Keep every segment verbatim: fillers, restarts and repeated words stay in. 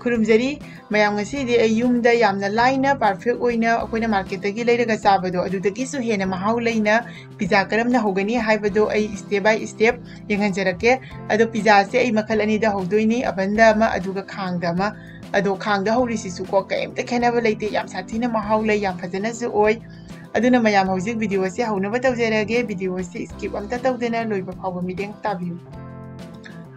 ꯈꯨꯔꯨꯝꯖꯔꯤ ꯃꯌꯥꯝ꯫ ꯉꯁꯤꯗꯤ ꯑꯩ ꯌꯨꯝꯗ ꯌꯥꯝꯅ ꯂꯥꯏꯅ, ꯄꯥꯔꯐꯦꯛ ꯑꯣꯏꯅ ꯑꯩꯈꯣꯏꯅ ꯃꯥꯔꯀꯦꯠꯇꯒꯤ ꯂꯩꯔꯒ ꯆꯥꯕꯗꯣ, ꯑꯗꯨꯗꯒꯤꯁꯨ ꯍꯦꯟꯅ ꯃꯍꯥꯎ ꯂꯩꯅ ꯄꯤꯖꯥ ꯀꯔꯝꯅ ꯍꯧꯒꯅꯤ ꯍꯥꯏꯕꯗꯣ ꯑꯩ ꯁ꯭ꯇꯦꯞ ꯕꯥꯏ ꯁ꯭ꯇꯦꯞ ꯌꯦꯡꯍꯟꯖꯔꯛꯀꯦ꯫ ꯑꯗꯣ ꯄꯤꯖꯥꯁꯦ ꯑꯩ ꯃꯈꯜ ꯑꯅꯤꯗ ꯍꯧꯗꯣꯏꯅꯤ, ꯑꯣꯚꯟꯗ ꯑꯃ ꯑꯗꯨꯒ ꯈꯥꯡꯗ ꯑꯃ꯫ ꯑꯗꯣ ꯈꯥꯡꯗ ꯍꯧꯔꯤꯁꯤꯁꯨ ꯀꯣ, ꯀꯩꯝꯇ ꯈꯦꯠꯅꯕ ꯂꯩꯇꯦ, ꯌꯥꯝ ꯁꯥꯊꯤꯅ ꯃꯍꯥꯎ ꯂꯩ, ꯌꯥꯝ ꯐꯖꯅꯁꯨ ꯑꯣꯏ꯫ ꯑꯗꯨꯅ ꯃꯌꯥꯝ, ꯍꯧꯖꯤꯛ ꯚꯤꯗꯤꯑꯣꯁꯦ ꯍꯧꯅꯕ ꯇꯧꯖꯔꯒꯦ꯫ ꯚꯤꯗꯤꯑꯣꯁꯦ ꯁ꯭ꯀꯤꯞ ꯑꯝꯇ ꯇꯧꯗꯅ ꯂꯣꯏꯕ ꯐꯥꯎꯕ ꯃꯤꯠꯌꯦꯡ ꯇꯥꯕꯤꯌꯨ꯫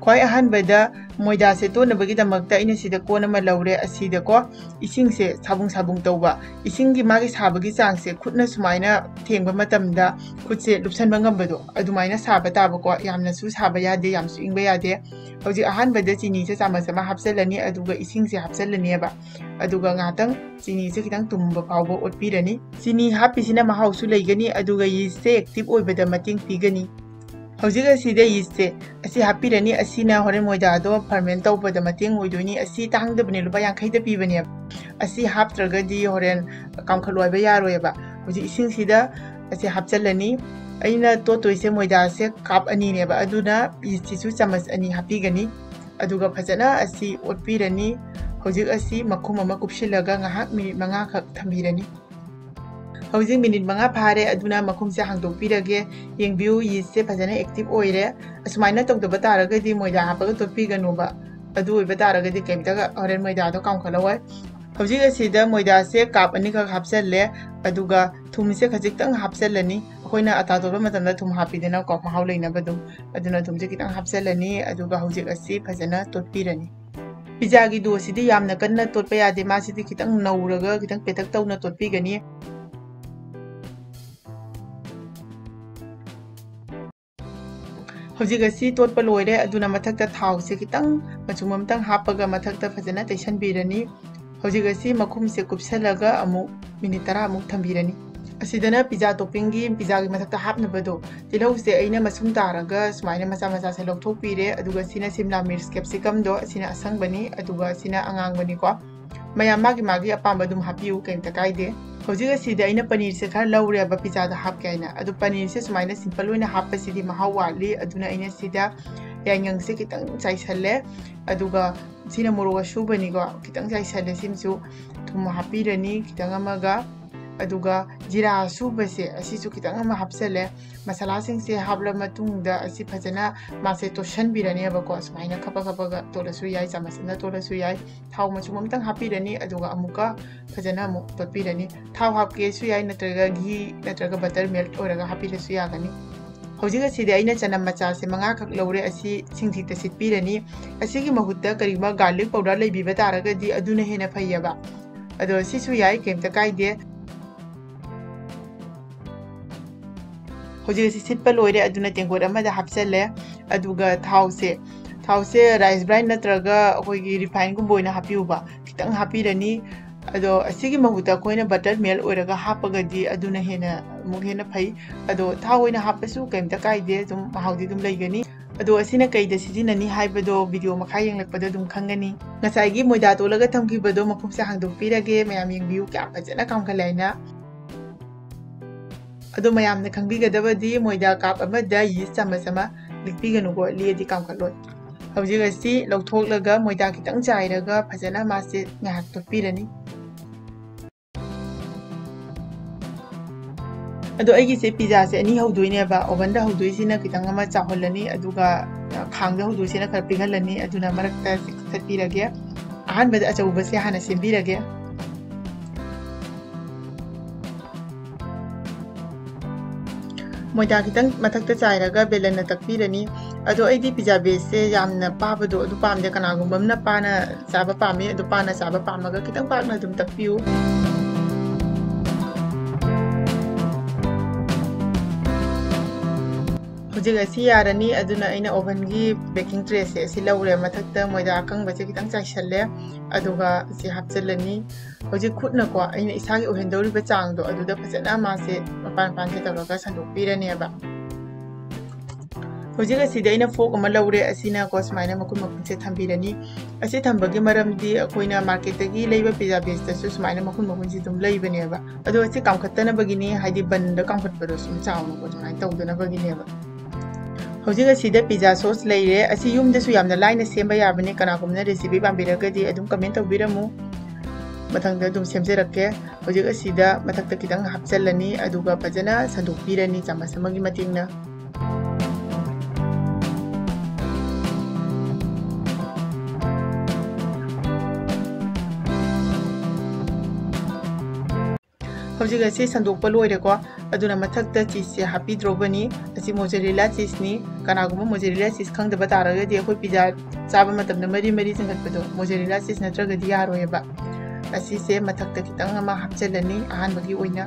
ꯈ꯭ꯋꯥꯏ ꯑꯍꯥꯟꯕꯗ ꯃꯣꯏꯗꯥꯁꯦ ꯇꯣꯠꯅꯕꯒꯤꯗꯃꯛꯇ ꯑꯩꯅ ꯁꯤꯗ ꯀꯣꯟ ꯑꯃ ꯂꯧꯔꯦ꯫ ꯑꯁꯤꯗꯀꯣ, ꯏꯁꯤꯡꯁꯦ ꯁꯥꯕꯨꯡ ꯁꯥꯕꯨꯡ ꯇꯧꯕ, ꯏꯁꯤꯡꯒꯤ ꯃꯥꯒꯤ ꯁꯥꯕꯒꯤ ꯆꯥꯡꯁꯦ ꯈꯨꯠꯅ ꯁꯨꯃꯥꯏꯅ ꯊꯦꯡꯕ ꯃꯇꯝꯗ ꯈꯨꯠꯁꯦ ꯂꯨꯞꯁꯟꯕ ꯉꯝꯕꯗꯣ, ꯑꯗꯨꯃꯥꯏꯅ ꯁꯥꯕ ꯇꯥꯕꯀꯣ꯫ ꯌꯥꯝꯅꯁꯨ ꯁꯥꯕ ꯌꯥꯗꯦ, ꯌꯥꯝꯁꯨ ꯏꯪꯕ ꯌꯥꯗꯦ꯫ ꯍꯧꯖꯤꯛ ꯑꯍꯥꯟꯕꯗ ꯆꯤꯅꯤꯁꯦ ꯆꯥꯃꯁ ꯑꯃ ꯍꯥꯞꯆꯜꯂꯅꯤ, ꯑꯗꯨꯒ ꯏꯁꯤꯡꯁꯦ ꯍꯥꯞꯆꯜꯂꯅꯦꯕ꯫ ꯑꯗꯨꯒ ꯉꯥꯏꯍꯥꯛꯇꯪ ꯆꯤꯅꯤꯁꯦ ꯈꯤꯇꯪ ꯇꯨꯝꯕ ꯐꯥꯎꯕ ꯑꯣꯠꯄꯤꯔꯅꯤ꯫ ꯆꯤꯅꯤ ꯍꯥꯞꯄꯤꯁꯤꯅ ꯃꯍꯥꯎꯁꯨ ꯂꯩꯒꯅꯤ, ꯑꯗꯨꯒ ꯌꯤꯁꯁꯦ ꯑꯦꯛꯇꯤꯚ ꯑꯣꯏꯕꯗ ꯃꯇꯦꯡ ꯄꯤꯒꯅꯤ꯫ ꯍꯧꯖꯤꯛ ꯑꯁꯤꯗ ꯌꯤꯁꯁꯦ ꯑꯁꯤ ꯍꯥꯞꯄꯤꯔꯅꯤ꯫ ꯑꯁꯤꯅ ꯍꯣꯔꯦꯟ ꯃꯣꯏꯗꯥꯗꯣ ꯐꯔꯃꯦꯟ ꯇꯧꯕꯗ ꯃꯇꯦꯡ ꯑꯣꯏꯗꯣꯏꯅꯤ꯫ ꯑꯁꯤ ꯇꯥꯡꯗꯕꯅꯦ, ꯂꯨꯄꯥ ꯌꯥꯡꯈꯩꯗ ꯄꯤꯕꯅꯦꯕ꯫ ꯑꯁꯤ ꯍꯥꯞꯇ꯭ꯔꯒꯗꯤ ꯍꯣꯔꯦꯟ ꯀꯥꯝꯈꯠꯂꯣ ꯍꯥꯏꯕ ꯌꯥꯔꯣꯏꯕ꯫ ꯍꯧꯖꯤꯛ ꯏꯁꯤꯡꯁꯤꯗ ꯑꯁꯤ ꯍꯥꯞꯆꯜꯂꯅꯤ꯫ ꯑꯩꯅ ꯇꯣꯠꯇꯣꯏꯁꯦ ꯃꯣꯏꯗꯥꯁꯦ ꯀꯥꯞ ꯑꯅꯤꯅꯦꯕ, ꯑꯗꯨꯅ ꯌꯤꯁꯁꯤꯁꯨ ꯆꯥꯃꯁ ꯑꯅꯤ ꯍꯥꯞꯄꯤꯒꯅꯤ꯫ ꯑꯗꯨꯒ ꯐꯖꯅ ꯑꯁꯤ ꯑꯣꯠꯄꯤꯔꯅꯤ꯫ ꯍꯧꯖꯤꯛ ꯑꯁꯤ ꯃꯈꯨꯝ ꯑꯃ ꯀꯨꯞꯁꯤꯜꯂꯒ ꯉꯥꯏꯍꯥꯛ ꯃꯤꯅꯤꯠ ꯃꯉꯥꯈꯛ ꯊꯝꯕꯤꯔꯅꯤ꯫ ꯍꯧꯖꯤꯛ ꯃꯤꯅꯤꯠ ꯃꯉꯥ ꯐꯥꯔꯦ, ꯑꯗꯨꯅ ꯃꯈꯨꯝꯁꯦ ꯍꯥꯡꯗꯣꯛꯄꯤꯔꯒꯦ꯫ ꯌꯦꯡꯕꯤꯌꯨ, ꯌꯤꯁꯁꯦ ꯐꯖꯅ ꯑꯦꯛꯇꯤꯚ ꯑꯣꯏꯔꯦ꯫ ꯑꯁꯨꯃꯥꯏꯅ ꯇꯧꯗꯕ ꯇꯥꯔꯒꯗꯤ ꯃꯣꯏꯗꯥ ꯍꯥꯞꯄꯒ ꯇꯣꯠꯄꯤꯒꯅꯨꯕ꯫ ꯑꯗꯨ ꯑꯣꯏꯕ ꯇꯥꯔꯒꯗꯤ ꯀꯩꯝꯇꯒ ꯍꯣꯔꯦꯟ ꯃꯣꯏꯗꯥꯗꯣ ꯀꯥꯝꯈꯠꯂꯛꯑꯣꯏ꯫ ꯍꯧꯖꯤꯛ ꯑꯁꯤꯗ ꯃꯣꯏꯗꯥꯁꯦ ꯀꯥꯞ ꯑꯅꯤꯈꯛ ꯍꯥꯞꯆꯜꯂꯦ, ꯑꯗꯨꯒ ꯊꯨꯝꯁꯦ ꯈꯖꯤꯛꯇꯪ ꯍꯥꯞꯆꯜꯂꯅꯤ꯫ ꯑꯩꯈꯣꯏꯅ ꯑꯇꯥ ꯇꯣꯠꯄ ꯃꯇꯝꯗ ꯊꯨꯝ ꯍꯥꯞꯄꯤꯗꯅꯀꯣ, ꯃꯍꯥꯎ ꯂꯩꯅꯕ ꯑꯗꯨꯝ꯫ ꯑꯗꯨꯅ ꯊꯨꯝꯁꯦ ꯈꯤꯇꯪ ꯍꯥꯞꯆꯜꯂꯅꯤ, ꯑꯗꯨꯒ ꯍꯧꯖꯤꯛ ꯑꯁꯤ ꯐꯖꯅ ꯇꯣꯠꯄꯤꯔꯅꯤ꯫ ꯄꯤꯖꯥꯒꯤ ꯗꯣꯁꯤꯗꯤ ꯌꯥꯝꯅ ꯀꯟꯅ ꯇꯣꯠꯄ ꯌꯥꯗꯦ, ꯃꯥꯁꯤꯗꯤ ꯈꯤꯇꯪ ꯅꯧꯔꯒ ꯈꯤꯇꯪ ꯄꯦꯇꯛ ꯇꯧꯅ ꯇꯣꯠꯄꯤꯒꯅꯤ꯫ ꯍꯧꯖꯤꯛ ꯑꯁꯤ ꯇꯣꯠꯄ ꯂꯣꯏꯔꯦ, ꯑꯗꯨꯅ ꯃꯊꯛꯇ ꯊꯥꯎꯁꯦ ꯈꯤꯇꯪ ꯃꯆꯨꯝ ꯑꯃꯇꯪ ꯍꯥꯞꯄꯒ ꯃꯊꯛꯇ ꯐꯖꯅ ꯇꯩꯁꯟꯕꯤꯔꯅꯤ꯫ ꯍꯧꯖꯤꯛ ꯑꯁꯤ ꯃꯈꯨꯝꯁꯦ ꯀꯨꯞꯁꯜꯂꯒ ꯑꯃꯨꯛ ꯃꯤꯅꯤꯠ ꯇꯔꯥꯃꯨꯛ ꯊꯝꯕꯤꯔꯅꯤ꯫ ꯑꯁꯤꯗꯅ ꯄꯤꯖꯥ ꯇꯣꯞꯄꯤꯡꯒꯤ, ꯄꯤꯖꯥꯒꯤ ꯃꯊꯛꯇ ꯍꯥꯞꯅꯕꯗꯣ, ꯇꯤꯜꯍꯧꯁꯦ ꯑꯩꯅ ꯃꯁꯨꯡ ꯇꯥꯔꯒ ꯁꯨꯃꯥꯏꯅ ꯃꯆꯥ ꯃꯆꯥꯁꯦ ꯂꯧꯊꯣꯛꯄꯤꯔꯦ, ꯑꯗꯨꯒ ꯁꯤꯅ ꯁꯤꯝꯂꯥ ꯃꯤꯔꯆ ꯀꯦꯞꯁꯤꯀꯝꯗꯣ, ꯑꯁꯤꯅ ꯑꯁꯪꯕꯅꯤ, ꯑꯗꯨꯒ ꯁꯤꯅ ꯑꯉꯥꯡꯕꯅꯤꯀꯣ꯫ ꯃꯌꯥꯝ ꯃꯥꯒꯤ ꯃꯥꯒꯤ ꯑꯄꯥꯝꯕ ꯑꯗꯨꯝ ꯍꯥꯞꯄꯤꯌꯨ, ꯀꯩꯝꯇ ꯀꯥꯏꯗꯦ꯫ ꯍꯧꯖꯤꯛ ꯑꯁꯤꯗ ꯑꯩꯅ ꯄꯅꯤꯔꯁꯦ ꯈꯔ ꯂꯧꯔꯦꯕ ꯄꯤꯖꯥꯗ ꯍꯥꯞꯀꯦ ꯍꯥꯏꯅ꯫ ꯑꯗꯨ ꯄꯅꯤꯔꯁꯦ ꯁꯨꯃꯥꯏꯅ ꯁꯤꯝꯄꯜ ꯑꯣꯏꯅ ꯍꯥꯞꯄꯁꯤꯗꯤ ꯃꯍꯥꯎ ꯋꯥꯠꯂꯤ, ꯑꯗꯨꯅ ꯑꯩꯅ ꯁꯤꯗ ꯌꯥꯏꯉꯪꯁꯦ ꯈꯤꯇꯪ ꯆꯥꯏꯁꯜꯂꯦ꯫ ꯑꯗꯨꯒ ꯁꯤꯅ ꯃꯣꯔꯣꯛ ꯑꯁꯨꯕꯅꯤꯀꯣ, ꯈꯤꯇꯪ ꯆꯥꯏꯁꯜꯂꯦ꯫ ꯁꯤꯃꯁꯨ ꯊꯨꯝ ꯍꯥꯞꯄꯤꯔꯅꯤ ꯈꯤꯇꯪ ꯑꯃꯒ꯫ ꯑꯗꯨꯒ ꯖꯤꯔꯥ ꯑꯁꯨꯕꯁꯦ ꯑꯁꯤꯁꯨ ꯈꯤꯇꯪ ꯑꯃ ꯍꯥꯞꯆꯜꯂꯦ꯫ ꯃꯁꯥꯂꯥꯁꯤꯡꯁꯦ ꯍꯥꯞꯂ ꯃꯇꯨꯡꯗ ꯑꯁꯤ ꯐꯖꯅ ꯃꯥꯁꯦ ꯇꯣꯠꯁꯟꯕꯤꯔꯅꯦꯕꯀꯣ꯫ ꯁꯨꯃꯥꯏꯅ ꯈꯞꯄ ꯈꯞꯄꯒ ꯇꯣꯠꯂꯁꯨ ꯌꯥꯏ, ꯆꯥꯃꯁꯅ ꯇꯣꯠꯂꯁꯨ ꯌꯥꯏ꯫ ꯊꯥꯎ ꯃꯆꯨꯝ ꯑꯃꯇꯪ ꯍꯥꯞꯄꯤꯔꯅꯤ, ꯑꯗꯨꯒ ꯑꯃꯨꯛꯀ ꯐꯖꯅ ꯑꯃꯨꯛ ꯇꯣꯠꯄꯤꯔꯅꯤ꯫ ꯊꯥꯎ ꯍꯥꯞꯀꯦꯁꯨ ꯌꯥꯏ, ꯅꯠꯇ꯭ꯔꯒ ꯘꯤ ꯅꯠꯇ꯭ꯔꯒ butter melt ꯑꯣꯏꯔꯒ ꯍꯥꯞꯄꯤꯔꯁꯨ ꯌꯥꯒꯅꯤ꯫ ꯍꯧꯖꯤꯛ ꯑꯁꯤꯗ ꯑꯩꯅ ꯆꯅꯝ ꯃꯆꯥꯁꯦ ꯃꯉꯥꯈꯛ ꯂꯧꯔꯦ, ꯑꯁꯤ ꯁꯤꯡꯁꯤꯠꯇ ꯁꯤꯠꯄꯤꯔꯅꯤ꯫ ꯑꯁꯤꯒꯤ ꯃꯍꯨꯠꯇ ꯀꯔꯤꯒꯨꯝꯕ garlic powder ꯂꯩꯕꯤꯕ ꯇꯥꯔꯒꯗꯤ ꯑꯗꯨꯅ ꯍꯦꯟꯅ ꯐꯩꯌꯦꯕ꯫ ꯑꯗꯣ ꯁꯤꯁꯨ ꯌꯥꯏ, ꯀꯩꯝꯇ ꯀꯥꯏꯗꯦ꯫ ꯍꯧꯖꯤꯛ ꯑꯁꯤ ꯁꯤꯠꯄ ꯂꯣꯏꯔꯦ, ꯑꯗꯨꯅ ꯇꯦꯡꯀꯣꯠ ꯑꯃꯗ ꯍꯥꯞꯆꯜꯂꯦ꯫ ꯑꯗꯨꯒ ꯊꯥꯎꯁꯦ, ꯊꯥꯎꯁꯦ rice brine ꯅꯠꯇ꯭ꯔꯒ ꯑꯩꯈꯣꯏꯒꯤ refineꯒꯨꯝꯕ ꯑꯣꯏꯅ ꯍꯥꯞꯄꯤꯌꯨꯕ꯫ ꯈꯤꯇꯪ ꯍꯥꯞꯄꯤꯔꯅꯤ꯫ ꯑꯗꯣ ꯑꯁꯤꯒꯤ ꯃꯍꯨꯠꯇ ꯑꯩꯈꯣꯏꯅ butter melt ꯑꯣꯏꯔꯒ ꯍꯥꯞꯄꯒꯗꯤ ꯑꯗꯨꯅ ꯍꯦꯟꯅ, ꯑꯃꯨꯛ ꯍꯦꯟꯅ ꯐꯩ꯫ ꯑꯗꯣ ꯊꯥꯎ ꯑꯣꯏꯅ ꯍꯥꯞꯄꯁꯨ ꯀꯩꯝꯇ ꯀꯥꯏꯗꯦ, ꯑꯗꯨꯝ ꯃꯍꯥꯎꯗꯤ ꯑꯗꯨꯝ ꯂꯩꯒꯅꯤ꯫ ꯑꯗꯣ ꯑꯁꯤꯅ ꯀꯩꯗ ꯁꯤꯖꯤꯟꯅꯅꯤ ꯍꯥꯏꯕꯗꯣ video ꯃꯈꯥ ꯌꯦꯡꯂꯛꯄꯗ ꯑꯗꯨꯝ ꯈꯪꯒꯅꯤ꯫ ꯉꯁꯥꯏꯒꯤ ꯃꯣꯏꯗꯥ ꯇꯣꯠꯂꯒ ꯊꯝꯈꯤꯕꯗꯣ ꯃꯈꯨꯝꯁꯦ ꯍꯥꯡꯗꯣꯛꯄꯤꯔꯒꯦ, ꯃꯌꯥꯝ ꯌꯦꯡꯕꯤꯌꯨ ꯀꯌꯥꯝ ꯐꯖꯅ ꯀꯥꯝꯈꯠꯂꯦ ꯍꯥꯏꯅ꯫ ꯑꯗꯣ ꯃꯌꯥꯝꯅ ꯈꯪꯕꯤꯒꯗꯕꯗꯤ ꯃꯣꯏꯗꯥ cup ꯑꯃꯗ yeast ꯆꯥꯃꯁ ꯑꯃ ꯂꯤꯛꯄꯤꯒꯅꯨꯀꯣ, ꯂꯤꯛꯑꯗꯤ ꯀꯥꯝꯈꯠꯂꯣꯏ꯫ ꯍꯧꯖꯤꯛ ꯑꯁꯤ ꯂꯧꯊꯣꯛꯂꯒ ꯃꯣꯏꯗꯥ ꯈꯤꯇꯪ ꯆꯥꯏꯔꯒ ꯐꯖꯅ ꯃꯥꯁꯦ ꯉꯥꯏꯍꯥꯛ ꯇꯣꯠꯄꯤꯔꯅꯤ꯫ ꯑꯗꯣ ꯑꯩꯒꯤꯁꯦ pizzaꯁꯦ ꯑꯅꯤ ꯍꯧꯗꯣꯏꯅꯦꯕ꯫ Ovenꯗ ꯍꯧꯗꯣꯏꯁꯤꯅ ꯈꯤꯇꯪ ꯑꯃ ꯆꯥꯎꯍꯜꯂꯅꯤ, ꯑꯗꯨꯒ ꯈꯥꯡꯗ ꯍꯧꯗꯣꯏꯁꯤꯅ ꯈꯔ ꯄꯤꯛꯍꯜꯂꯅꯤ꯫ ꯑꯗꯨꯅ ꯃꯔꯛꯇ ꯆꯤꯛꯊꯠꯄꯤꯔꯒꯦ꯫ ꯑꯍꯥꯟꯕꯗ ꯑꯆꯧꯕꯁꯦ ꯍꯥꯟꯅ ꯁꯦꯝꯕꯤꯔꯒꯦ꯫ ꯃꯣꯏꯗꯥ ꯈꯤꯇꯪ ꯃꯊꯛꯇ ꯆꯥꯏꯔꯒ ꯕꯦꯂꯟꯅ ꯇꯛꯄꯤꯔꯅꯤ꯫ ꯑꯗꯣ ꯑꯩꯗꯤ pizza baseꯁꯦ ꯌꯥꯝꯅ ꯄꯥꯕꯗꯣ ꯑꯗꯨ ꯄꯥꯝꯗꯦ꯫ ꯀꯅꯥꯒꯨꯝꯕ ꯑꯃꯅ ꯄꯥꯅ ꯆꯥꯕ ꯄꯥꯝꯃꯤ, ꯑꯗꯨ ꯄꯥꯅ ꯆꯥꯕ ꯄꯥꯝꯃꯒ ꯈꯤꯇꯪ ꯄꯥꯛꯅ ꯑꯗꯨꯝ ꯇꯛꯄꯤꯌꯨ꯫ ꯍꯧꯖꯤꯛ ꯑꯁꯤ ꯌꯥꯔꯅꯤ꯫ ꯑꯗꯨꯅ ꯑꯩꯅ ovenꯒꯤ baking trayꯁꯦ ꯑꯁꯤ ꯂꯧꯔꯦ꯫ ꯃꯊꯛꯇ ꯃꯣꯏꯗꯥ ꯑꯀꯪꯕꯁꯦ ꯈꯤꯇꯪ ꯆꯥꯏꯁꯜꯂꯦ, ꯑꯗꯨꯒ ꯑꯁꯤ ꯍꯥꯞꯆꯤꯜꯂꯅꯤ꯫ ꯍꯧꯖꯤꯛ ꯈꯨꯠꯅꯀꯣ ꯑꯩꯅ ꯏꯁꯥꯒꯤ ꯑꯣꯏꯍꯟꯗꯧꯔꯤꯕ ꯆꯥꯡꯗꯣ ꯑꯗꯨꯗ ꯐꯖꯅ ꯃꯥꯁꯦ ꯃꯄꯥꯟ ꯃꯄꯥꯟꯁꯦ ꯇꯧꯔꯒ ꯁꯟꯗꯣꯛꯄꯤꯔꯅꯦꯕ꯫ ꯍꯧꯖꯤꯛ ꯑꯁꯤꯗ ꯑꯩꯅ fork ꯑꯃ ꯂꯧꯔꯦ, ꯑꯁꯤꯅꯀꯣ ꯁꯨꯃꯥꯏꯅ ꯃꯈꯨꯟ ꯃꯈꯨꯟꯁꯦ ꯊꯝꯕꯤꯔꯅꯤ꯫ ꯑꯁꯤ ꯊꯝꯕꯒꯤ ꯃꯔꯝꯗꯤ ꯑꯩꯈꯣꯏꯅ marketꯇꯒꯤ ꯂꯩꯕ pizza baseꯇꯁꯨ ꯁꯨꯃꯥꯏꯅ ꯃꯈꯨꯟ ꯃꯈꯨꯟꯁꯦ ꯑꯗꯨꯝ ꯂꯩꯕꯅꯦꯕ꯫ ꯑꯗꯣ ꯑꯁꯤ ꯀꯥꯝꯈꯠꯇꯅꯕꯒꯤꯅꯤ, ꯍꯥꯏꯗꯤ bunꯗ ꯀꯥꯝꯈꯠꯄꯗꯣ ꯁꯨꯝ ꯆꯥꯎꯅꯀꯣ ꯑꯗꯨꯃꯥꯏꯅ ꯇꯧꯗꯅꯕꯒꯤꯅꯦꯕ꯫ ꯍꯧꯖꯤꯛ ꯑꯁꯤꯗ pizza sauce ꯂꯩꯔꯦ꯫ ꯑꯁꯤ ꯌꯨꯝꯗꯁꯨ ꯌꯥꯝꯅ ꯂꯥꯏꯅ ꯁꯦꯝꯕ ꯌꯥꯕꯅꯤ꯫ ꯀꯅꯥꯒꯨꯝꯕꯅ recipe ꯄꯥꯝꯕꯤꯔꯒꯗꯤ ꯑꯗꯨꯝ comment ꯇꯧꯕꯤꯔꯝꯃꯨ꯫ ꯃꯊꯪꯗ ꯑꯗꯨꯝ ꯁꯦꯝꯖꯔꯛꯀꯦ꯫ ꯍꯧꯖꯤꯛ ꯑꯁꯤꯗ ꯃꯊꯛꯇ ꯈꯤꯇꯪ ꯍꯥꯞꯆꯤꯜꯂꯅꯤ, ꯑꯗꯨꯒ ꯐꯖꯅ ꯁꯟꯗꯣꯛꯄꯤꯔꯅꯤ ꯆꯥꯃꯁ ꯑꯃꯒꯤ ꯃꯇꯦꯡꯅ꯫ ꯍꯧꯖꯤꯛ ꯑꯁꯤ ꯁꯟꯗꯣꯛꯄ ꯂꯣꯏꯔꯦꯀꯣ꯫ ꯑꯗꯨꯅ ꯃꯊꯛꯇ cheeseꯁꯦ ꯍꯥꯞꯄꯤꯗ꯭ꯔꯣꯕꯅꯤ꯫ ꯑꯁꯤ mozzarella cheeseꯅꯤ꯫ ꯀꯅꯥꯒꯨꯝꯕ mozzarella cheese ꯈꯪꯗꯕ ꯇꯥꯔꯒꯗꯤ, ꯑꯩꯈꯣꯏ pizza ꯆꯥꯕ ꯃꯇꯝꯗ ꯃꯔꯤ ꯃꯔꯤ ꯆꯤꯡꯈꯠꯄꯗꯣ, mozzarella cheese ꯅꯠꯇ꯭ꯔꯒꯗꯤ ꯌꯥꯔꯣꯏꯑꯕ꯫ ꯑꯁꯤꯁꯦ ꯃꯊꯛꯇ ꯈꯤꯇꯪ ꯑꯃ ꯍꯥꯞꯆꯤꯜꯂꯅꯤ ꯑꯍꯥꯟꯕꯒꯤ ꯑꯣꯏꯅ꯫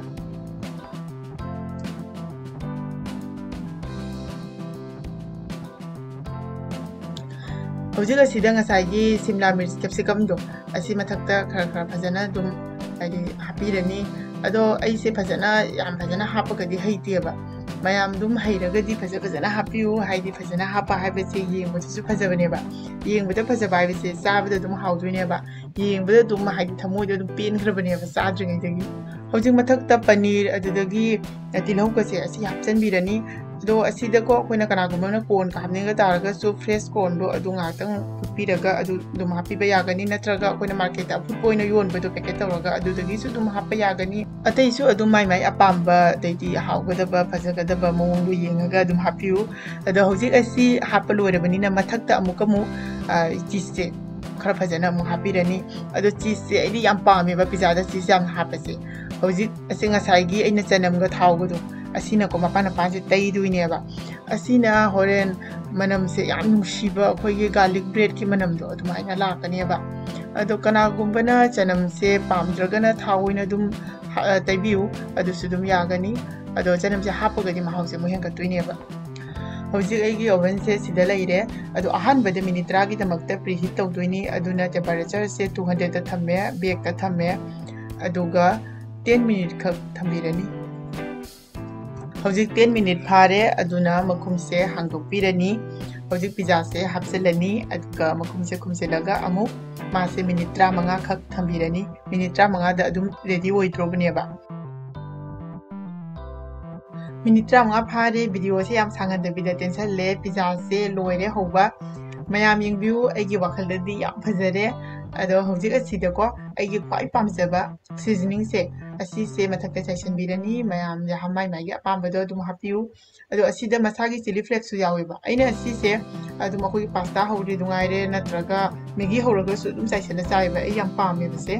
ꯍꯧꯖꯤꯛ ꯑꯁꯤꯗ ꯉꯁꯥꯏꯒꯤ ꯁꯤꯝꯂꯥ ꯃꯤꯔꯆ capsicumꯗꯣ, ꯑꯁꯤ ꯃꯊꯛꯇ ꯈꯔ ꯈꯔ ꯐꯖꯅ ꯑꯗꯨꯝ, ꯍꯥꯏꯗꯤ, ꯍꯥꯞꯄꯤꯔꯅꯤ꯫ ꯑꯗꯣ ꯑꯩꯁꯦ ꯐꯖꯅ, ꯌꯥꯝ ꯐꯖꯅ ꯍꯥꯞꯄꯒꯗꯤ ꯍꯩꯇꯦꯕ꯫ ꯃꯌꯥꯝ ꯑꯗꯨꯝ ꯍꯩꯔꯒꯗꯤ ꯐꯖ ꯐꯖꯅ ꯍꯥꯞꯄꯤꯌꯨ, ꯍꯥꯏꯗꯤ ꯐꯖꯅ ꯍꯥꯞꯄ ꯍꯥꯏꯕꯁꯦ ꯌꯦꯡꯕꯗꯁꯨ ꯐꯖꯕꯅꯦꯕ꯫ ꯌꯦꯡꯕꯗ ꯐꯖꯕ ꯍꯥꯏꯕꯁꯦ ꯆꯥꯕꯗ ꯑꯗꯨꯝ ꯍꯥꯎꯗꯣꯏꯅꯦꯕ꯫ ꯌꯦꯡꯕꯗ ꯑꯗꯨꯝ, ꯍꯥꯏꯗꯤ, ꯊꯃꯣꯏꯗ ꯑꯗꯨꯝ ꯄꯦꯟꯈ꯭ꯔꯕꯅꯦꯕ ꯆꯥꯗ꯭ꯔꯤꯉꯩꯗꯒꯤ꯫ ꯍꯧꯖꯤꯛ ꯃꯊꯛꯇ ꯄꯅꯤꯔ, ꯑꯗꯨꯗꯒꯤ ꯇꯤꯜꯍꯧꯒꯁꯦ ꯑꯁꯤ ꯍꯥꯞꯆꯤꯟꯕꯤꯔꯅꯤ꯫ ꯑꯗꯣ ꯑꯁꯤꯗꯀꯣ, ꯑꯩꯈꯣꯏꯅ ꯀꯅꯥꯒꯨꯝꯕ ꯑꯃꯅ cornꯒ ꯍꯥꯞꯅꯤꯡꯕ ꯇꯥꯔꯒꯁꯨ, fresh cornꯗꯣ ꯑꯗꯨ ꯉꯥꯏꯍꯥꯛꯇꯪ ꯐꯨꯠꯄꯤꯔꯒ ꯑꯗꯨ ꯑꯗꯨꯝ ꯍꯥꯞꯄꯤꯕ ꯌꯥꯒꯅꯤ, ꯅꯠꯇ꯭ꯔꯒ ꯑꯩꯈꯣꯏꯅ marketꯇ ꯑꯐꯨꯠꯄ ꯑꯣꯏꯅ ꯌꯣꯟꯕꯗꯣ, packet ꯇꯧꯔꯒ, ꯑꯗꯨꯗꯒꯤꯁꯨ ꯑꯗꯨꯝ ꯍꯥꯞꯄ ꯌꯥꯒꯅꯤ꯫ ꯑꯇꯩꯁꯨ ꯑꯗꯨꯝ ꯃꯥꯏ ꯃꯥꯏ ꯑꯄꯥꯝꯕ, ꯑꯗꯩꯗꯤ ꯍꯥꯎꯒꯗꯕ, ꯐꯖꯒꯗꯕ ꯃꯑꯣꯡꯗꯣ ꯌꯦꯡꯉꯒ ꯑꯗꯨꯝ ꯍꯥꯞꯄꯤꯌꯨ꯫ ꯑꯗꯣ ꯍꯧꯖꯤꯛ ꯑꯁꯤ ꯍꯥꯞꯄ ꯂꯣꯏꯔꯕꯅꯤꯅ, ꯃꯊꯛꯇ ꯑꯃꯨꯛ ꯑꯃꯨꯛ, ꯑ, cheeseꯁꯦ ꯈꯔ ꯐꯖꯅ ꯑꯃꯨꯛ ꯍꯥꯞꯄꯤꯔꯅꯤ꯫ ꯑꯗꯣ cheeseꯁꯦ ꯑꯩꯗꯤ ꯌꯥꯝ ꯄꯥꯝꯃꯦꯕ, pizzaꯗ cheese ꯌꯥꯝꯅ ꯍꯥꯞꯄꯁꯦ꯫ ꯍꯧꯖꯤꯛ ꯑꯁꯤ ꯉꯁꯥꯏꯒꯤ ꯑꯩꯅ ꯆꯅꯝꯒ ꯊꯥꯎꯒꯗꯣ, ꯑꯁꯤꯅꯀꯣ ꯃꯄꯥꯟ ꯃꯄꯥꯟꯁꯦ ꯇꯩꯗꯣꯏꯅꯦꯕ꯫ ꯑꯁꯤꯅ ꯍꯣꯔꯦꯟ ꯃꯅꯝꯁꯦ ꯌꯥꯝ ꯅꯨꯡꯁꯤꯕ, ꯑꯩꯈꯣꯏꯒꯤ garlic breadꯀꯤ ꯃꯅꯝꯗꯣ ꯑꯗꯨꯃꯥꯏꯅ ꯂꯥꯛꯀꯅꯦꯕ꯫ ꯑꯗꯣ ꯀꯅꯥꯒꯨꯝꯕꯅ ꯆꯅꯝꯁꯦ ꯄꯥꯝꯗ꯭ꯔꯒꯅ ꯊꯥꯎ ꯑꯣꯏꯅ ꯑꯗꯨꯝ ꯍꯥ-, ꯇꯩꯕꯤꯌꯨ, ꯑꯗꯨꯁꯨ ꯑꯗꯨꯝ ꯌꯥꯒꯅꯤ꯫ ꯑꯗꯣ ꯆꯅꯝꯁꯦ ꯍꯥꯞꯄꯒꯗꯤ ꯃꯍꯥꯎꯁꯦ ꯑꯃꯨꯛ ꯍꯦꯟꯒꯠꯇꯣꯏꯅꯦꯕ꯫ ꯍꯧꯖꯤꯛ ꯑꯩꯒꯤ ovenꯁꯦ ꯁꯤꯗ ꯂꯩꯔꯦ꯫ ꯑꯗꯣ ꯑꯍꯥꯟꯕꯗ minute ꯇꯔꯥꯒꯤꯗꯃꯛꯇ preheat ꯇꯧꯗꯣꯏꯅꯤ꯫ ꯑꯗꯨꯅ temperatureꯁꯦ two hundredꯇ ꯊꯝꯃꯦ, bakeꯇ ꯊꯝꯃꯦ, ꯑꯗꯨꯒ ten minute ꯈꯛ ꯊꯝꯕꯤꯔꯅꯤ꯫ ꯍꯧꯖꯤꯛ ten minute ꯐꯥꯔꯦ, ꯑꯗꯨꯅ ꯃꯈꯨꯝꯁꯦ ꯍꯥꯡꯗꯣꯛꯄꯤꯔꯅꯤ꯫ ꯍꯧꯖꯤꯛ pizzaꯁꯦ ꯍꯥꯞꯆꯤꯜꯂꯅꯤ, ꯑꯗꯨꯒ ꯃꯈꯨꯝꯁꯦ ꯈꯨꯝꯖꯤꯜꯂꯒ ꯑꯃꯨꯛ ꯃꯥꯁꯦ minute ꯇꯔꯥꯃꯉꯥ ꯈꯛ ꯊꯝꯕꯤꯔꯅꯤ꯫ Minute ꯇꯔꯥꯃꯉꯥꯗ ꯑꯗꯨꯝ ready ꯑꯣꯏꯗ꯭ꯔꯣꯕꯅꯦꯕ꯫ ꯃꯤꯅꯤꯠ ꯇꯔꯥꯃꯉꯥ ꯐꯥꯔꯦ, ꯚꯤꯗꯤꯑꯣꯁꯦ ꯌꯥꯝ ꯁꯥꯡꯍꯟꯗꯕꯤꯗ ꯇꯦꯟꯁꯜꯂꯦ꯫ ꯄꯤꯖꯥꯁꯦ ꯂꯣꯏꯔꯦ ꯍꯧꯕ꯫ ꯃꯌꯥꯝ ꯌꯦꯡꯕꯤꯌꯨ, ꯑꯩꯒꯤ ꯋꯥꯈꯜꯗꯗꯤ ꯌꯥꯝ ꯐꯖꯔꯦ꯫ ꯑꯗꯣ ꯍꯧꯖꯤꯛ ꯑꯁꯤꯗꯀꯣ, ꯑꯩꯒꯤ ꯈ꯭ꯋꯥꯏ ꯄꯥꯝꯖꯕ ꯁꯤꯖꯅꯤꯡꯁꯦ, ꯑꯁꯤꯁꯦ ꯃꯊꯛꯇ ꯆꯥꯏꯁꯤꯟꯕꯤꯔꯅꯤ꯫ ꯃꯌꯥꯝ ꯃꯥꯏ ꯃꯥꯏꯒꯤ ꯑꯄꯥꯝꯕꯗꯣ ꯑꯗꯨꯝ ꯍꯥꯞꯄꯤꯌꯨ꯫ ꯑꯗꯣ ꯑꯁꯤꯗ ꯃꯁꯥꯒꯤ ꯆꯤꯂꯤ ꯐ꯭ꯂꯦꯛꯁꯁꯨ ꯌꯥꯎꯋꯦꯕ꯫ ꯑꯩꯅ ꯑꯁꯤꯁꯦ ꯑꯗꯨꯝ ꯑꯩꯈꯣꯏꯒꯤ ꯄꯥꯁꯇꯥ ꯍꯧꯔꯤ ꯅꯨꯡꯉꯥꯏꯔꯦ, ꯅꯠꯇ꯭ꯔꯒ ꯃꯦꯒꯤ ꯍꯧꯔꯒꯁꯨ ꯑꯗꯨꯝ ꯆꯥꯏꯁꯤꯜꯂ ꯆꯥꯏꯌꯦꯕ꯫ ꯑꯩ ꯌꯥꯝ ꯄꯥꯝꯃꯦꯕꯁꯦ꯫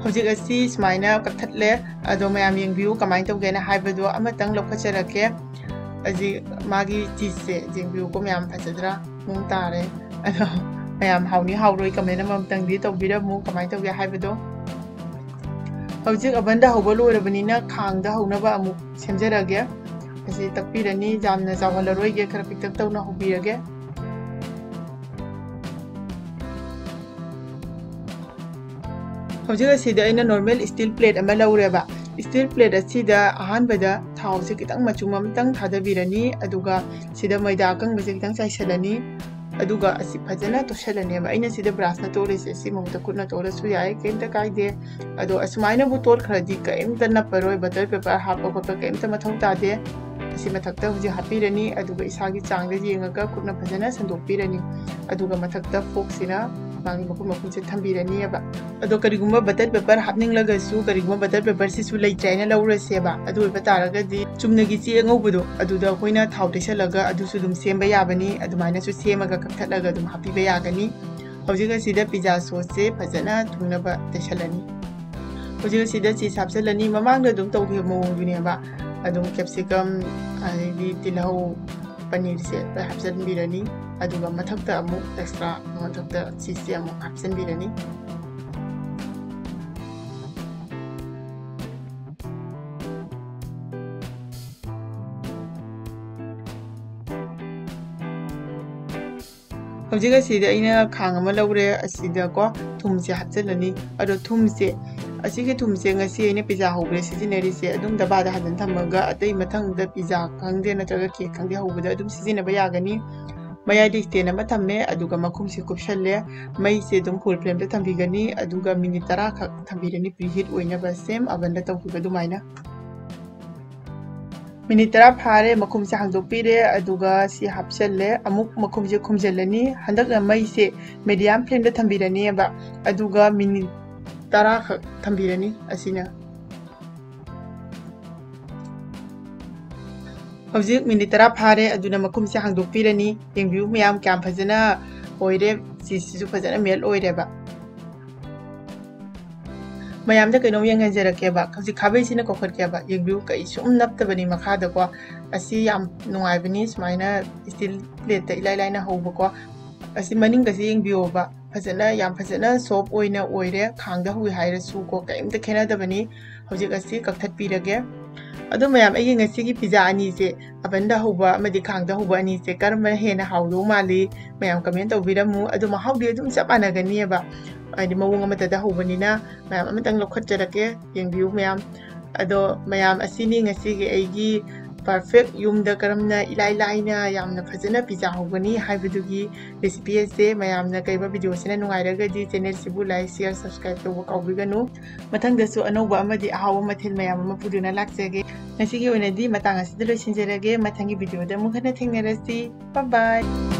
ꯍꯧꯖꯤꯛ ꯑꯁꯤ ꯁꯨꯃꯥꯏꯅ ꯀꯛꯊꯠꯂꯦ꯫ ꯑꯗꯣ ꯃꯌꯥꯝ ꯌꯦꯡꯕꯤꯌꯨ ꯀꯃꯥꯏꯅ ꯇꯧꯒꯦꯅ ꯍꯥꯏꯕꯗꯣ ꯑꯃꯇꯪ ꯂꯧꯈꯠꯆꯔꯛꯀꯦ꯫ ꯍꯧꯖꯤꯛ ꯃꯥꯒꯤ ꯆꯤꯁꯁꯦ ꯌꯦꯡꯕꯤꯌꯨꯀꯣ ꯃꯌꯥꯝ, ꯐꯖꯗ꯭ꯔꯥ? ꯃꯑꯣꯡ ꯇꯥꯔꯦ꯫ ꯑꯗꯣ ꯃꯌꯥꯝ ꯍꯥꯎꯅꯤ ꯍꯥꯎꯔꯣꯏ ꯀꯃꯦꯟ ꯑꯃꯃꯝꯇꯪꯗꯤ ꯇꯧꯕꯤꯔꯝꯃꯨ, ꯀꯃꯥꯏꯅ ꯇꯧꯒꯦ ꯍꯥꯏꯕꯗꯣ꯫ ꯍꯧꯖꯤꯛ ꯑꯚꯟꯗ ꯍꯧꯕ ꯂꯣꯏꯔꯕꯅꯤꯅ ꯈꯥꯡꯗ ꯍꯧꯅꯕ ꯑꯃꯨꯛ ꯁꯦꯝꯖꯔꯒꯦ꯫ ꯑꯁꯤ ꯇꯛꯄꯤꯔꯅꯤ, ꯌꯥꯝꯅ ꯆꯥꯎꯍꯜꯂꯔꯣꯏꯒꯦ, ꯈꯔ ꯄꯤꯛꯇꯛ ꯇꯧꯅ ꯍꯧꯕꯤꯔꯒꯦ꯫ ꯍꯧꯖꯤꯛ ꯑꯁꯤꯗ ꯑꯩꯅ ꯅꯣꯔꯃꯦꯜ ꯁ꯭ꯇꯤꯜ ꯄ꯭ꯂꯦꯠ ꯑꯃ ꯂꯧꯔꯦꯕ꯫ ꯁ꯭ꯇꯤꯜ ꯄ꯭ꯂꯦꯠ ꯑꯁꯤꯗ ꯑꯍꯥꯟꯕꯗ ꯊꯥꯎꯁꯦ ꯈꯤꯇꯪ ꯃꯆꯨꯝ ꯑꯃꯇꯪ ꯊꯥꯗꯕꯤꯔꯅꯤ, ꯑꯗꯨꯒ ꯁꯤꯗ ꯃꯣꯏꯗꯥ ꯑꯀꯪꯕꯁꯦ ꯈꯤꯇꯪ ꯆꯥꯏꯁꯤꯜꯂꯅꯤ, ꯑꯗꯨꯒ ꯑꯁꯤ ꯐꯖꯅ ꯇꯣꯠꯁꯤꯜꯂꯅꯦꯕ꯫ ꯑꯩꯅ ꯁꯤꯗ ꯕ꯭ꯔꯥꯁꯅ ꯇꯣꯠꯂꯤꯁꯦ, ꯁꯤ ꯃꯍꯨꯠꯇ ꯈꯨꯠꯅ ꯇꯣꯠꯂꯁꯨ ꯌꯥꯏ, ꯀꯩꯝꯇ ꯀꯥꯏꯗꯦ꯫ ꯑꯗꯣ ꯑꯁꯨꯃꯥꯏꯅꯕꯨ ꯇꯣꯠꯈ꯭ꯔꯗꯤ ꯀꯩꯝꯇ ꯅꯞꯄꯔꯣꯏ, ꯕꯇꯔ ꯄꯦꯄꯔ ꯍꯥꯞꯄ ꯈꯣꯠꯄ ꯀꯩꯝꯇ ꯃꯊꯧ ꯇꯥꯗꯦ꯫ ꯑꯁꯤ ꯃꯊꯛꯇ ꯍꯧꯖꯤꯛ ꯍꯥꯞꯄꯤꯔꯅꯤ, ꯑꯗꯨꯒ ꯏꯁꯥꯒꯤ ꯆꯥꯡꯗ ꯌꯦꯡꯉꯒ ꯈꯨꯠꯅ ꯐꯖꯅ ꯁꯟꯗꯣꯛꯄꯤꯔꯅꯤ꯫ ꯑꯗꯨꯒ ꯃꯊꯛꯇ ꯐꯣꯛꯁꯤꯅ ꯃꯥꯒꯤ ꯃꯈꯨꯝ ꯃꯈꯨꯝꯁꯦ ꯊꯝꯕꯤꯔꯅꯤꯕ꯫ ꯑꯗꯣ ꯀꯔꯤꯒꯨꯝꯕ ꯕꯇꯔ ꯄꯦꯄꯔ ꯍꯥꯞꯅꯤꯡꯂꯒꯁꯨ, ꯀꯔꯤꯒꯨꯝꯕ ꯕꯇꯔ ꯄꯦꯄꯔꯁꯤꯁꯨ ꯂꯩꯇ꯭ꯔꯦ ꯍꯥꯏꯅ ꯂꯧꯔꯁꯦꯕ, ꯑꯗꯨ ꯑꯣꯏꯕ ꯇꯥꯔꯒꯗꯤ ꯆꯨꯝꯅꯒꯤ ꯆꯦ ꯑꯉꯧꯕꯗꯣ ꯑꯗꯨꯗ ꯑꯩꯈꯣꯏꯅ ꯊꯥꯎ ꯇꯩꯁꯜꯂꯒ ꯑꯗꯨꯁꯨ ꯑꯗꯨꯝ ꯁꯦꯝꯕ ꯌꯥꯕꯅꯤ꯫ ꯑꯗꯨꯃꯥꯏꯅꯁꯨ ꯁꯦꯝꯃꯒ ꯀꯛꯊꯠꯂꯒ ꯑꯗꯨꯝ ꯍꯥꯞꯄꯤꯕ ꯌꯥꯒꯅꯤ꯫ ꯍꯧꯖꯤꯛ ꯑꯁꯤꯗ ꯄꯤꯖꯥ ꯁꯣꯁꯁꯦ ꯐꯖꯅ ꯊꯨꯡꯅꯕ ꯇꯩꯁꯜꯂꯅꯤ꯫ ꯍꯧꯖꯤꯛ ꯑꯁꯤꯗ ꯆꯤꯁ ꯍꯥꯞꯆꯤꯜꯂꯅꯤ꯫ ꯃꯃꯥꯡꯗ ꯑꯗꯨꯝ ꯇꯧꯈꯤꯕ ꯃꯑꯣꯡꯗꯨꯅꯦꯕ꯫ ꯑꯗꯨꯝ ꯀꯦꯞꯁꯤꯀꯝ, ꯑꯗꯩꯗꯤ ꯇꯤꯜꯍꯧ, ꯄꯅꯤꯔꯁꯦ ꯂꯣꯏ ꯍꯥꯞꯆꯤꯟꯕꯤꯔꯅꯤ꯫ ꯑꯗꯨꯒ ꯃꯊꯛꯇ ꯑꯃꯨꯛ ꯑꯦꯛꯁꯇ꯭ꯔꯥ ꯃꯊꯛꯇ ꯆꯤꯁꯁꯦ ꯑꯃꯨꯛ ꯍꯥꯞꯆꯤꯟꯕꯤꯔꯅꯤ꯫ ꯍꯧꯖꯤꯛ ꯑꯁꯤꯗ ꯑꯩꯅ ꯈꯥꯡ ꯑꯃ ꯂꯧꯔꯦ, ꯑꯁꯤꯗꯀꯣ ꯊꯨꯝꯁꯦ ꯍꯥꯞꯆꯤꯜꯂꯅꯤ꯫ ꯑꯗꯣ ꯊꯨꯝꯁꯦ, ꯑꯁꯤꯒꯤ ꯊꯨꯝꯁꯦ ꯉꯁꯤ ꯑꯩꯅ ꯄꯤꯖꯥ ꯍꯧꯕꯗ ꯁꯤꯖꯤꯟꯅꯔꯤꯁꯦ, ꯑꯗꯨꯝ ꯗꯕꯥꯗ ꯍꯥꯟꯖꯤꯟ ꯊꯝꯃꯒ ꯑꯇꯩ ꯃꯊꯪꯗ ꯄꯤꯖꯥ ꯈꯪꯗꯦ ꯅꯠꯇ꯭ꯔꯒ ꯀꯦꯛ ꯈꯪꯗꯦ ꯍꯧꯕꯗ ꯑꯗꯨꯝ ꯁꯤꯖꯤꯟꯅꯕ ꯌꯥꯒꯅꯤ꯫ ꯃꯌꯥꯏꯗ ꯁ꯭ꯇꯦꯟ ꯑꯃ ꯊꯝꯃꯦ, ꯑꯗꯨꯒ ꯃꯈꯨꯝꯁꯦ ꯀꯨꯞꯁꯜꯂꯦ꯫ ꯃꯩꯁꯦ ꯑꯗꯨꯝ ꯐꯨꯜ ꯐ꯭ꯂꯦꯝꯗ ꯊꯝꯕꯤꯒꯅꯤ, ꯑꯗꯨꯒ ꯃꯤꯅꯤꯠ ꯇꯔꯥ ꯈꯛ ꯊꯝꯕꯤꯔꯅꯤ, ꯄ꯭ꯔꯤꯍꯤꯠ ꯑꯣꯏꯅꯕ, ꯁꯦꯝ ꯑꯚꯟꯗ ꯇꯧꯈꯤꯕ ꯑꯗꯨꯃꯥꯏꯅ꯫ ꯃꯤꯅꯤꯠ ꯇꯔꯥ ꯐꯥꯔꯦ, ꯃꯈꯨꯝꯁꯦ ꯍꯥꯡꯗꯣꯛꯄꯤꯔꯦ, ꯑꯗꯨꯒ ꯁꯤ ꯍꯥꯞꯆꯜꯂꯦ꯫ ꯑꯃꯨꯛ ꯃꯈꯨꯝꯁꯦ ꯈꯨꯝꯖꯤꯜꯂꯅꯤ꯫ ꯍꯟꯗꯛꯅ ꯃꯩꯁꯦ medium flameꯗ ꯊꯝꯕꯤꯔꯅꯦꯕ, ꯑꯗꯨꯒ ꯃꯤꯅꯤꯠ ꯇꯔꯥ ꯈꯛ ꯊꯝꯕꯤꯔꯅꯤ꯫ ꯑꯁꯤꯅ ꯍꯧꯖꯤꯛ ꯃꯤꯅꯤꯠ ꯇꯔꯥ ꯐꯥꯔꯦ, ꯑꯗꯨꯅ ꯃꯈꯨꯝꯁꯦ ꯍꯥꯡꯗꯣꯛꯄꯤꯔꯅꯤ꯫ ꯌꯦꯡꯕꯤꯌꯨ ꯃꯌꯥꯝ, ꯀꯌꯥꯝ ꯐꯖꯅ ꯑꯣꯏꯔꯦ꯫ ꯆꯤꯁꯁꯤꯁꯨ ꯐꯖꯅ melt ꯑꯣꯏꯔꯦꯕ꯫ ꯃꯌꯥꯝꯗ ꯀꯩꯅꯣꯝ ꯌꯦꯡꯍꯟꯖꯔꯛꯀꯦꯕ꯫ ꯍꯧꯖꯤꯛ ꯈꯥꯕꯩꯁꯤꯅ ꯀꯣꯛꯈꯠꯀꯦꯕ꯫ ꯌꯦꯡꯕꯤꯌꯨ, ꯀꯩꯁꯨꯝ ꯅꯞꯇꯕꯅꯤ ꯃꯈꯥꯗꯀꯣ꯫ ꯑꯁꯤ ꯌꯥꯝ ꯅꯨꯡꯉꯥꯏꯕꯅꯤ, ꯁꯨꯃꯥꯏꯅ steel plateꯇ ꯏꯂꯥꯏ ꯂꯥꯏꯅ ꯍꯧꯕꯀꯣ꯫ ꯑꯁꯤ ꯃꯅꯤꯡꯒꯁꯦ ꯌꯦꯡꯕꯤꯌꯣꯕ, ꯐꯖꯅ, ꯌꯥꯝ ꯐꯖꯅ soft ꯑꯣꯏꯅ ꯑꯣꯏꯔꯦ꯫ ꯈꯥꯡꯗ ꯍꯧꯏ ꯍꯥꯏꯔꯁꯨꯀꯣ, ꯀꯩꯝꯇ ꯈꯦꯠꯅꯗꯕꯅꯤ꯫ ꯍꯧꯖꯤꯛ ꯑꯁꯤ ꯀꯛꯊꯠꯄꯤꯔꯒꯦ꯫ ꯑꯗꯣ ꯃꯌꯥꯝ, ꯑꯩꯒꯤ ꯉꯁꯤꯒꯤ pizza ꯑꯅꯤꯁꯦ, ovenꯗ ꯍꯧꯕ ꯑꯃꯗꯤ ꯈꯥꯡꯗ ꯍꯧꯕ ꯑꯅꯤꯁꯦ, ꯀꯔꯝꯕꯅ ꯍꯦꯟꯅ ꯍꯥꯎꯗꯧ ꯃꯥꯜꯂꯤ? ꯃꯌꯥꯝ comment ꯇꯧꯕꯤꯔꯝꯃꯨ꯫ ꯑꯗꯣ ꯃꯍꯥꯎꯗꯤ ꯑꯗꯨꯝ ꯆꯞ ꯃꯥꯟꯅꯒꯅꯤꯕ, ꯍꯥꯏꯗꯤ ꯃꯑꯣꯡ ꯑꯃꯠꯇꯗ ꯍꯧꯕꯅꯤꯅ꯫ ꯃꯌꯥꯝ, ꯑꯃꯇꯪ ꯂꯧꯈꯠꯆꯔꯛꯀꯦ, ꯌꯦꯡꯕꯤꯌꯨ ꯃꯌꯥꯝ꯫ ꯑꯗꯣ ꯃꯌꯥꯝ, ꯑꯁꯤꯅꯤ ꯉꯁꯤꯒꯤ ꯑꯩꯒꯤ perfect, ꯌꯨꯝꯗ ꯀꯔꯝꯅ ꯏꯂꯥꯏ ꯂꯥꯏꯅ ꯌꯥꯝꯅ ꯐꯖꯅ pizza ꯍꯧꯒꯅꯤ ꯍꯥꯏꯕꯗꯨꯒꯤ recipe ꯑꯁꯦ꯫ ꯃꯌꯥꯝꯅ ꯀꯩꯕ videoꯁꯤꯅ ꯅꯨꯡꯉꯥꯏꯔꯒꯗꯤ channelꯁꯤꯕꯨ like, share, subscribe ꯇꯧꯕ ꯀꯥꯎꯕꯤꯒꯅꯨ꯫ ꯃꯊꯪꯗꯁꯨ ꯑꯅꯧꯕ ꯑꯃꯗꯤ ꯑꯍꯥꯎꯕ ꯃꯊꯦꯜ ꯃꯌꯥꯝ ꯑꯃ ꯄꯨꯗꯨꯅ ꯂꯥꯛꯆꯒꯦ꯫ ꯉꯁꯤꯒꯤ ꯑꯣꯏꯅꯗꯤ ꯃꯇꯥꯡ ꯑꯁꯤꯗ ꯂꯣꯏꯁꯤꯟꯖꯔꯒꯦ꯫ ꯃꯊꯪꯒꯤ videoꯗ ꯑꯃꯨꯛ ꯍꯟꯅ ꯊꯦꯡꯅꯔꯁꯤ꯫ Bye bye꯫